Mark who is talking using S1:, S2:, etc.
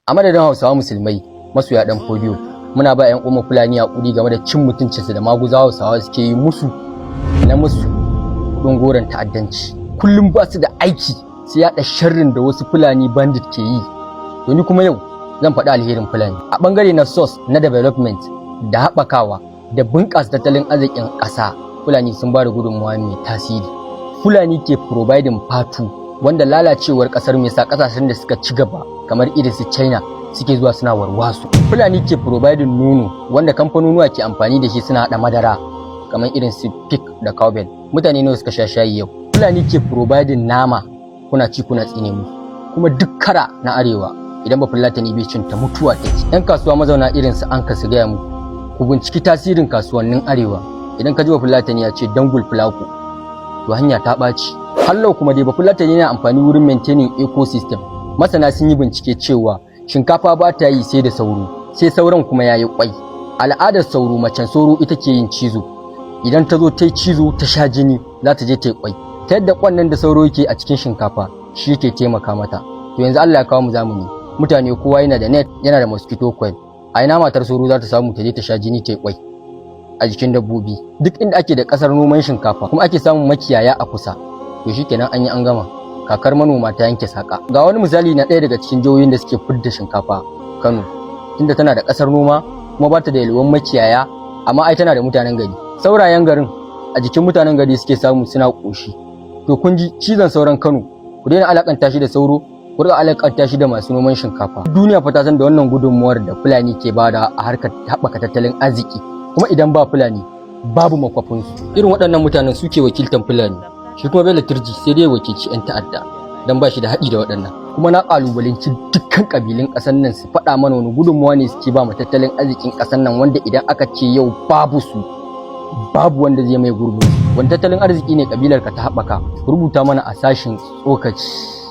S1: A madadin Hausawa Musulmai masoya Dan Fodiyo, muna ba 'yan uwan Fulani hakuri game da cin mutuncinsu da maguza Hausawa suke yi musu na musu kudin goron ta'addanci. Kullum ba su da aiki sai yaɗa sharrin da wasu Fulani bandit ke yi. To, ni kuma yau zan faɗi alherin Fulani. A ɓangare na source na development da haɓakawa da bunƙasa tattalin arzikin ƙasa, Fulani sun ba da gudunmawa mai tasiri. Fulani ke providing fatu, wanda lalacewar ƙasar mai sa ƙasashen da suka ci gaba kamar irin su China suke zuwa suna warwasu. Fulani ke providing nono, wanda kamfanonuwa ke amfani da shi suna haɗa madara kamar irin su Peak da Cowbell. Mutane nawa suka sha shayi yau? Fulani ke providing nama, kuna ci kuna tsine mu. Kuma duk kara na Arewa, idan ba Fulatani bai cin ta, mutuwa take. Yan kasuwa mazauna irin su an su gaya muku, ku binciki tasirin kasuwannin Arewa. Idan ka ji ba Fulatani ya ce dangul fulako, to hanya ta ɓaci. Hallau kuma dai, Bafulatani yana amfani wurin maintaining ecosystem. Masana sun yi bincike cewa shinkafa ba ta yi sai da sauro, sai sauran kuma ya yi kwai. Al'adar sauro, macen sauro ita ke yin cizo. Idan ta zo ta yi cizo, ta sha jini, za ta je ta yi kwai, ta yadda kwan nan da sauro yake a cikin shinkafa shi yake taimaka mata. To, yanzu Allah ya kawo mu zamani, mutane kowa yana da net, yana da mosquito coil. A ina matar sauro za ta samu ta je ta sha jini ta yi kwai a jikin dabbobi? Duk inda ake da kasar noman shinkafa kuma ake samun makiyaya a kusa, to shikenan, an yi an gama, kakar manoma ta yanke saka. Ga wani misali na ɗaya daga cikin jihohin da suke fidda shinkafa, Kano. Tunda tana da kasar noma kuma ba ta da yalwan makiyaya, amma ai tana da mutanen gari. Saurayen garin a jikin mutanen gari suke samu suna ƙoshi. To, kun ji, cizon sauran Kano, ku daina alakanta shi da sauro, ku riga alakanta shi da masu noman shinkafa. Duniya fa ta san da wannan gudunmuwar da Fulani ke bada a harkar haɓaka tattalin arziki. Kuma idan ba Fulani, babu makwafinsu. Irin waɗannan mutanen suke wakiltan Fulani. Shi kuma Bello Turji sai dai wakilci 'yan ta'adda, don ba shi da haɗi da waɗannan. Kuma na ƙalubalenci dukkan ƙabilun ƙasar nan su faɗa mana wani gudunmuwa ne suke ba ma tattalin arzikin ƙasar nan, wanda idan aka ce yau babu su, babu wanda zai mai gurbin. Wani tattalin arziki ne ƙabilar ka ta haɓaka? Rubuta mana a sashin tsokaci.